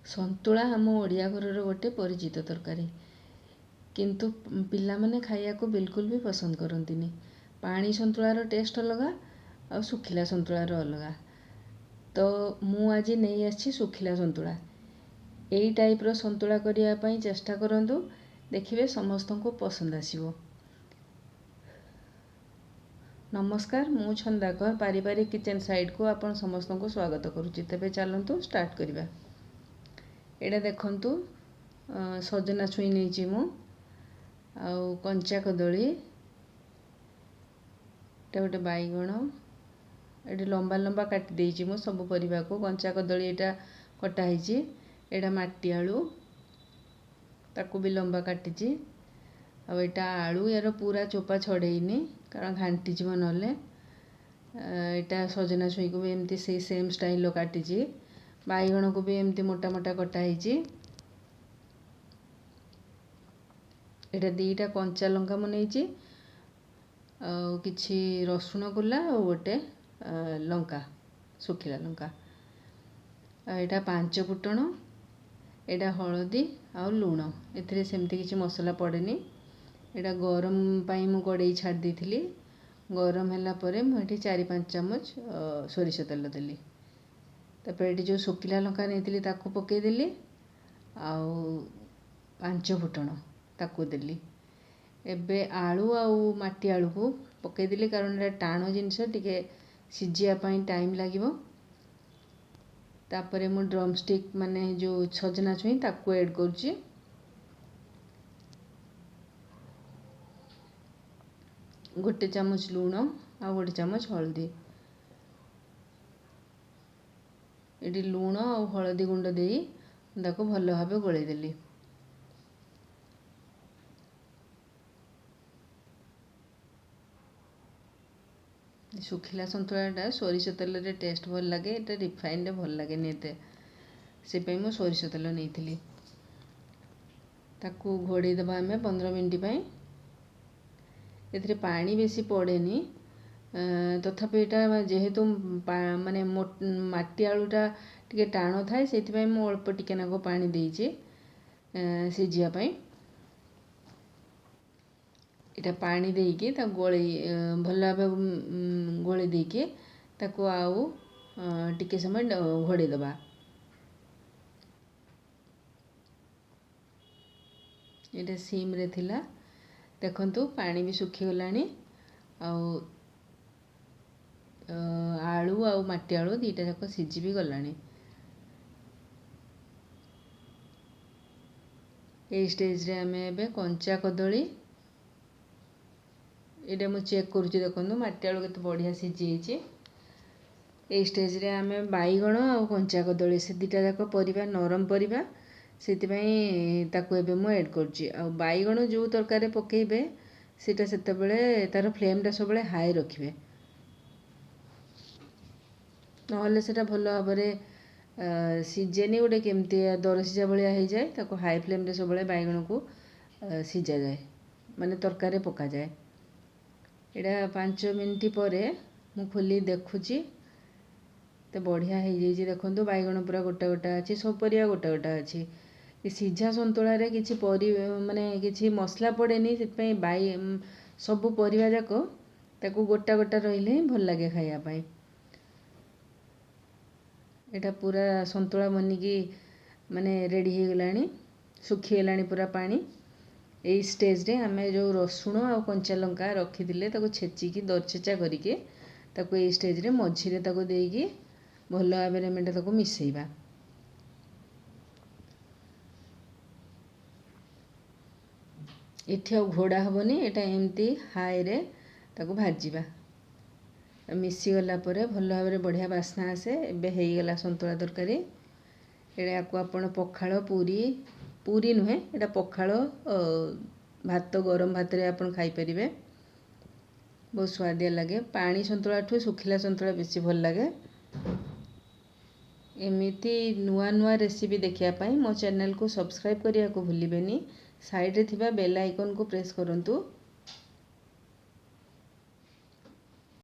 ସନ୍ତୁଳା ଆମ ଓଡ଼ିଆ ଘରର ଗୋଟେ ପରିଚିତ ତରକାରୀ, କିନ୍ତୁ ପିଲାମାନେ ଖାଇବାକୁ ବିଲକୁଲ ବି ପସନ୍ଦ କରନ୍ତିନି। ପାଣି ସନ୍ତୁଳାର ଟେଷ୍ଟ ଅଲଗା ଆଉ ଶୁଖିଲା ସନ୍ତୁଳାର ଅଲଗା। ତ ମୁଁ ଆଜି ନେଇ ଆସିଛି ଶୁଖିଲା ସନ୍ତୁଳା। ଏଇ ଟାଇପ୍ର ସନ୍ତୁଳା କରିବା ପାଇଁ ଚେଷ୍ଟା କରନ୍ତୁ, ଦେଖିବେ ସମସ୍ତଙ୍କୁ ପସନ୍ଦ ଆସିବ। ନମସ୍କାର, ମୁଁ ଛନ୍ଦାକର ପାରିବାରିକ କିଚେନ୍ ସାଇଡ଼୍କୁ ଆପଣ ସମସ୍ତଙ୍କୁ ସ୍ୱାଗତ କରୁଛି। ତେବେ ଚାଲନ୍ତୁ ଷ୍ଟାର୍ଟ କରିବା। ଏଇଟା ଦେଖନ୍ତୁ, ସଜନା ଛୁଇଁ ନେଇଛି ମୁଁ, ଆଉ କଞ୍ଚା କଦଳୀ, ଏଇଟା ଗୋଟେ ବାଇଗଣ। ଏଠି ଲମ୍ବା ଲମ୍ବା କାଟି ଦେଇଛି ମୁଁ ସବୁ ପରିବାକୁ। କଞ୍ଚା କଦଳୀ ଏଇଟା କଟା ହେଇଛି, ଏଇଟା ମାଟି ଆଳୁ, ତାକୁ ବି ଲମ୍ବା କାଟିଛି। ଆଉ ଏଇଟା ଆଳୁ, ୟାର ପୁରା ଚୋପା ଛଡ଼େଇନି, କାରଣ ଘାଣ୍ଟିଯିବ ନହେଲେ। ଏଇଟା ସଜନା ଛୁଇଁକୁ ବି ଏମିତି ସେଇ ସେମ୍ ଷ୍ଟାଇଲ୍ର କାଟିଛି। ବାଇଗଣକୁ ବି ଏମିତି ମୋଟା ମୋଟା କଟା ହେଇଛି। ଏଇଟା ଦୁଇଟା କଞ୍ଚା ଲଙ୍କା ମୁଁ ନେଇଛି, ଆଉ କିଛି ରସୁଣ କୁଲା, ଆଉ ଗୋଟେ ଲଙ୍କା, ଶୁଖିଲା ଲଙ୍କା। ଆଉ ଏଇଟା ପାଞ୍ଚ ଫୁଟଣ, ଏଇଟା ହଳଦୀ ଆଉ ଲୁଣ। ଏଥିରେ ସେମିତି କିଛି ମସଲା ପଡ଼େନି। ଏଇଟା ଗରମ ପାଇଁ ମୁଁ କଡ଼େଇ ଛାଡ଼ି ଦେଇଥିଲି। ଗରମ ହେଲା ପରେ ମୁଁ ଏଠି 4-5 ଚାମଚ ସୋରିଷ ତେଲ ଦେଲି। ତାପରେ ଏଠି ଯେଉଁ ଶୁଖିଲା ଲଙ୍କା ନେଇଥିଲି ତାକୁ ପକାଇଦେଲି, ଆଉ ପାଞ୍ଚ ଫୁଟଣ ତାକୁ ଦେଲି। ଏବେ ଆଳୁ ଆଉ ମାଟି ଆଳୁକୁ ପକାଇଦେଲି, କାରଣ ଏଇଟା ଟାଣ ଜିନିଷ, ଟିକେ ସିଝିବା ପାଇଁ ଟାଇମ୍ ଲାଗିବ। ତାପରେ ମୁଁ ଡ୍ରମଷ୍ଟିକ୍ ମାନେ ଯେଉଁ ସଜନା ଛୁଇଁ ତାକୁ ଏଡ଼୍ କରୁଛି। ଗୋଟେ ଚାମଚ ଲୁଣ ଆଉ ଗୋଟେ ଚାମଚ ହଳଦୀ। ଏଠି ଲୁଣ ଆଉ ହଳଦୀ ଗୁଣ୍ଡ ଦେଇ ତାକୁ ଭଲ ଭାବେ ଗୋଳେଇ ଦେଲି। ଶୁଖିଲା ସନ୍ତୁଳାଟା ସୋରିଷ ତେଲରେ ଟେଷ୍ଟ ଭଲ ଲାଗେ, ଏଇଟା ରିଫାଇନରେ ଭଲ ଲାଗେନି ଏତେ, ସେଥିପାଇଁ ମୁଁ ସୋରିଷ ତେଲ ନେଇଥିଲି। ତାକୁ ଘୋଡ଼େଇ ଦେବା ଆମେ 15 ମିନିଟ୍ ପାଇଁ। ଏଥିରେ ପାଣି ବେଶୀ ପଡ଼େନି, ତଥାପି ଏଇଟା ଯେହେତୁ ମାନେ ମାଟି ଆଳୁଟା ଟିକେ ଟାଣ ଥାଏ, ସେଇଥିପାଇଁ ମୁଁ ଅଳ୍ପ ଟିକେ ନାକୁ ପାଣି ଦେଇଛି ସିଝିବା ପାଇଁ। ଏଇଟା ପାଣି ଦେଇକି ତାକୁ ଗୋଳେଇ ଭଲ ଭାବେ ଗୋଳେଇ ଦେଇକି ତାକୁ ଆଉ ଟିକେ ସମୟ ଘୋଡ଼େଇ ଦେବା। ଏଇଟା ସିମ୍ରେ ଥିଲା। ଦେଖନ୍ତୁ ପାଣି ବି ଶୁଖିଗଲାଣି, ଆଉ ଆଳୁ ଆଉ ମାଟି ଆଳୁ ଦୁଇଟା ଯାକ ସିଝି ବି ଗଲାଣି। ଏଇ ଷ୍ଟେଜ୍ରେ ଆମେ ଏବେ କଞ୍ଚା କଦଳୀ, ଏଇଟା ମୁଁ ଚେକ୍ କରୁଛି, ଦେଖନ୍ତୁ ମାଟି ଆଳୁ କେତେ ବଢ଼ିଆ ସିଝିଯାଇଛି। ଏଇ ଷ୍ଟେଜ୍ରେ ଆମେ ବାଇଗଣ ଆଉ କଞ୍ଚା କଦଳୀ, ସେ ଦୁଇଟା ଯାକ ପରିବା ନରମ ପରିବା, ସେଥିପାଇଁ ତାକୁ ଏବେ ମୁଁ ଏଡ଼୍ କରୁଛି। ଆଉ ବାଇଗଣ ଯେଉଁ ତରକାରୀରେ ପକାଇବେ ସେଇଟା ସେତେବେଳେ ତା'ର ଫ୍ଲେମ୍ଟା ସବୁବେଳେ ହାଇ ରଖିବେ, ନହେଲେ ସେଇଟା ଭଲ ଭାବରେ ସିଝେନି, ଗୋଟେ କେମିତି ଦରସିଝା ଭଳିଆ ହେଇଯାଏ। ତାକୁ ହାଇ ଫ୍ଲେମ୍ରେ ସବୁବେଳେ ବାଇଗଣକୁ ସିଝାଯାଏ, ମାନେ ତରକାରୀରେ ପକାଯାଏ। ଏଇଟା 5 ମିନିଟ୍ ପରେ ମୁଁ ଖୋଲି ଦେଖୁଛି, ତ ବଢ଼ିଆ ହେଇଯାଇଛି। ଦେଖନ୍ତୁ ବାଇଗଣ ପୁରା ଗୋଟା ଗୋଟା ଅଛି, ସବୁ ପରିବା ଗୋଟା ଗୋଟା ଅଛି। ଏ ସିଝା ସନ୍ତୁଳାରେ କିଛି ମାନେ କିଛି ମସଲା ପଡ଼େନି, ସେଥିପାଇଁ ସବୁ ପରିବା ଯାକ ତାକୁ ଗୋଟା ଗୋଟା ରହିଲେ ହିଁ ଭଲ ଲାଗେ ଖାଇବା ପାଇଁ। ଏଇଟା ପୁରା ସନ୍ତୁଳା ବନିକି ମାନେ ରେଡ଼ି ହେଇଗଲାଣି, ଶୁଖିଗଲାଣି ପୁରା ପାଣି। ଏଇ ଷ୍ଟେଜ୍ରେ ଆମେ ଯେଉଁ ରସୁଣ ଆଉ କଞ୍ଚା ଲଙ୍କା ରଖିଥିଲେ ତାକୁ ଛେଚିକି ଦରଛେଚା କରିକି ତାକୁ ଏଇ ଷ୍ଟେଜ୍ରେ ମଝିରେ ତାକୁ ଦେଇକି ଭଲ ଭାବରେ ଆମେ ତାକୁ ମିଶାଇବା। ଏଠି ଆଉ ଘୋଡ଼ା ହେବନି, ଏଇଟା ଏମିତି ହାଇରେ ତାକୁ ଭାଜିବା। ମିଶିଗଲା ପରେ ଭଲ ଭାବରେ ବଢ଼ିଆ ବାସ୍ନା ଆସେ। ଏବେ ହେଇଗଲା ସନ୍ତୁଳା ତରକାରୀ। ଏଇଟାକୁ ଆପଣ ପଖାଳ, ପୁରୀ, ପୁରୀ ନୁହେଁ, ଏଇଟା ପଖାଳ ଭାତ, ଗରମ ଭାତରେ ଆପଣ ଖାଇପାରିବେ, ବହୁତ ସୁଆଦିଆ ଲାଗେ। ପାଣି ସନ୍ତୁଳାଠୁ ଶୁଖିଲା ସନ୍ତୁଳା ବେଶୀ ଭଲ ଲାଗେ। ଏମିତି ନୂଆ ନୂଆ ରେସିପି ଦେଖିବା ପାଇଁ ମୋ ଚ୍ୟାନେଲକୁ ସବସ୍କ୍ରାଇବ୍ କରିବାକୁ ଭୁଲିବେନି। ସାଇଡ଼୍ରେ ଥିବା ବେଲ୍ ଆଇକନ୍କୁ ପ୍ରେସ୍ କରନ୍ତୁ।